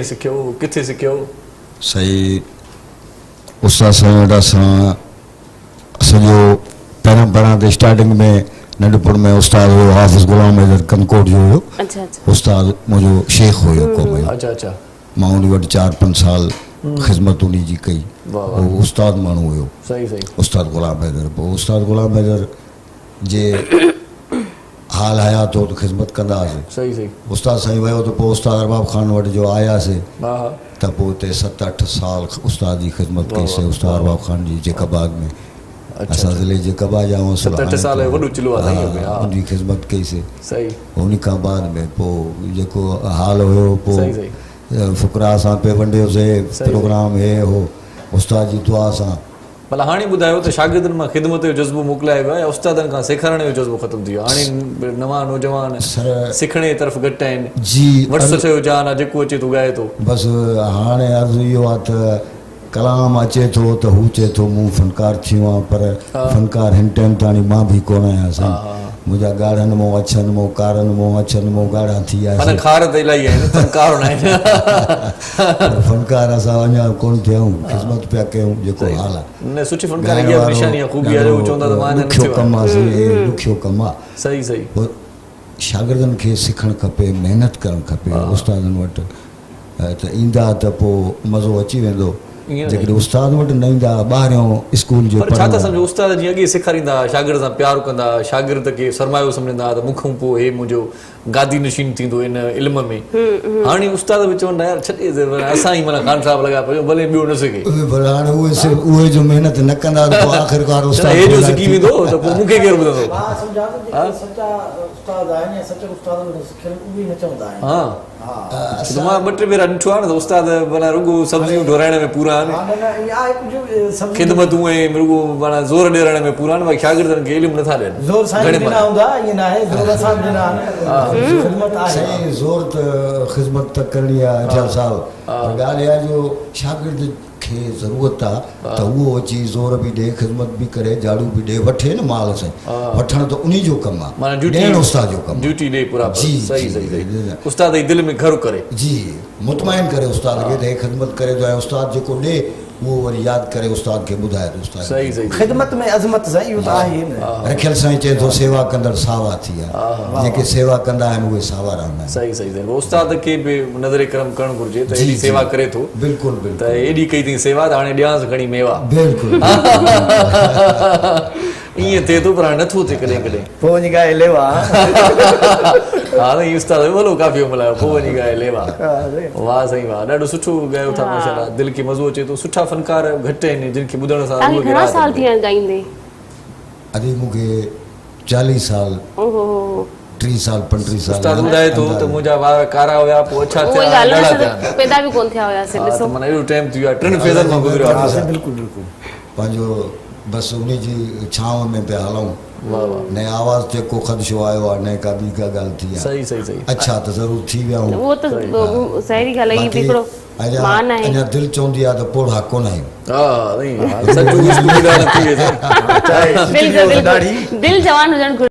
سکيو ڪٿي سکيو؟ سائين استاد سائين وٽ اسان سڄو پهريان پهريان ته اسٽارٽنگ ۾ ننڍپڻ ۾ استاد هيو حافظ غلام حيدر ڪنڪوٽ جو هيو استاد منهنجو شيخ هيو قوم جو اچھا اچھا مان ان وٽ 4 5 سال خدمت ان جي ڪئي هو استاد ماڻهو هيو صحيح صحيح استاد غلام حيدر پوء استاد غلام حيدر جي حال حيات هو ته خدمت ڪندا هئاسين. صحيح صحيح. استاد سائين ويو ته پوء استاد ارباب خان وٽ جو آياسين ها ها. ته پوء اتي 7 8 سال استاد جي خدمت واه ڪئي سين واه استاد واه ارباب خان جي جيڪب آباد ۾. اچھا اسان اچھا. ضلعي جيڪب آباد جا آهيون اصل 7 8 هاڻي سال ته وڏو چلو آ سائين اهو به ها ها. ان جي خدمت ڪئي سين. صحيح. ان کان بعد ۾ پوء جيڪو حال هيو پوء صحيح صحيح. فقراء سان پئي ونڊيوسين صحيح صحيح. پروگرام هي هو استاد جي دعا سان. ڀلا هاڻي ٻڌايو ته شاگردن مان خدمت جو جذبو موڪلائي ويو آهي يا استادن کان سيکارڻ جو جذبو ختم ٿي ويو آهي؟ هاڻي نوان نوجوان سکڻ جي طرف گهٽ آهن. جي وٽس ٺهيو جهان آهي جيڪو اچي ٿو ڳائي ٿو. بس هاڻي عرض اهو آهي ته ڪلام اچي ٿو ته هو چئي ٿو مون فنڪار ٿيو آهيان پر فنڪار هن ٽائيم تاڻي مان به ڪونه آهيان سائين. منهنجا ڳاڙهن مون اڇن مون ڪارن مون اڇن مون ڳاڙها ٿي ويا سي. فنڪار ته الاهي آهن فنڪار نه آهن. پر فنڪار اسان اڃا ڪونه ٿيا آهيون خدمت پيا ڪيون جيڪو حال آهي. نه سٺي فنڪاري ڳائڻ اها به وارو نشاني آهي خوبي آهي جو ڏاڍو چوندا ته مان اڃا نه ڏکيو ٿيو ڪم آهيان. آهي سائين هي ڏکيو ڪم آهي. صحيح صحيح. پوء شاگردن کي سکڻ کپي محنت ڪرڻ کپي استادن وٽ ته ايندا ته پوء مزو اچي ويندو. جيڪڏهن استاد وٽ نه ايندا ٻاهريون اسڪول جي پر ڇا ٿا پڙهندڙ. سمجهو استاد جيئن اڳي سيکاريندا ها شاگرد سان پيار ڪندا ها شاگرد کي سرمايو سمجهندا ها ته مون کان پوء هي منهنجو گادي نشين ٿيندو ان علم ۾ هاڻي استاد به چون ٿا يار ڇڏي اسان ئي معنيٰ خان صاحب لڳا پيا آهيون ڀلي ٻيو نه سکي. اهي ڀلا هاڻي اهي صرف اهي جو محنت نه ڪندا ته پوء آخرڪار استاد هي جو ڪو سکي ويندو ته پوء مون کي ڪير ٻڌندو. مان سمجهان ٿو جيڪي سچا استاد آهن يا سچن استادن کان سکيل اهي نه چوندا آهن. ها. ڇو ته مان ٻه ٽي ڀيرا ڏٺو آهي نه ته استاد معنيٰ رڳو سبزيون ڍورائڻ ۾ پورا آهن، خدمتون ۽ رڳو معنيٰ زور ڏيارڻ ۾ پورا آهن، باقي شاگردن کي علم نٿا ڏين. گهڻي معنيٰ. سائين زور ته خدمت ته ڪرڻي آهي اجهل صاحب پر ڳالهه اها آهي جو شاگرد کي ضرورت آ ته اهو اچي زور به ڏي خدمت به ڪري جهاڙو به ڏي وٺي نه مال سائين وٺڻ ته انهي جو ڪم آ معنيٰ ڊيوٽي ڏيڻ استاد جو ڪم آ ڊيوٽي ڏي پراپر جي صحيح جي صحيح صحيح استاد جي دل ۾ گهر ڪري. جي مطمئن ڪري استاد کي ته هي خدمت ڪري ٿو ۽ استاد جيڪو ڏي اهو وري ياد ڪري استاد کي ٻڌائي ته استاد صحيح صحيح خدمت ۾ عظمت سائين اهو ته آهي نه. رکيل سائين چئي ٿو سيوا ڪندڙ ساوا ٿي ويا جيڪي سيوا ڪندا آهن اهي ساوا رهندا آهن. صحيح صحيح صحيح استاد کي به نظر ڪرم ڪرڻ گهرجي ته ايڏي سيوا ڪري ٿو بلڪل بلڪل ته ايڏي ڪئي اٿئي سيوا ته هاڻي ڏيانس کڻي ميوا بلڪل ائين ٿئي ٿو پر هاڻي نٿو ٿئي ڪڏهن ڪڏهن. پوء وڃي ڳائي ليوا. ها سائين استاد به ڀلو قافيو ملايو پوء وڃي ڳائي ليوا. واه سائين واه ڏاڍو سٺو ڳايو ٿا ماشاءالله دل کي مزو اچي ٿو سٺا فنڪار گهٽ آهن جن کي ٻڌڻ سان توهان روح کي کي گهڻا راحت سال ٿي ملي. ويا آهن ڳائيندي؟ ادي مون کي 40 سال 30 سال 35 سال استاد ٻڌائي ٿو ته منهنجا وار ڪارا هيا پوء اڇا ٿيا هاڻي ڳاڙها ٿيا آهن. پيدا به ڪونه ٿيا هياسين ها ته ڏسو. معنيٰ ايڏو ٽائيم ٿي ويو آهي ٽن فيزن مان گذريو آهي. بلڪل بلڪل. پنهنجو بس انهي جي ڇانو ۾ پيا هلون. واه واه. نه آواز تي ڪو خدشو آيو آهي نه ڪا ٻي ڪا ڳالهه ٿي آهي. صحيح صحيح صحيح. اڇا ته ضرور ٿي ويا آهيون. اهو ته ظاهري ڳالهه آهي هي به هڪڙو مان آهي. اڃا دل چوندي آهي ته پوڙها ڪونه آهيون. ها سائين سچ گفتگو ڳالهه ٿي وئي سائين. بلڪل بلڪل دل جوان هجڻ گهرجي.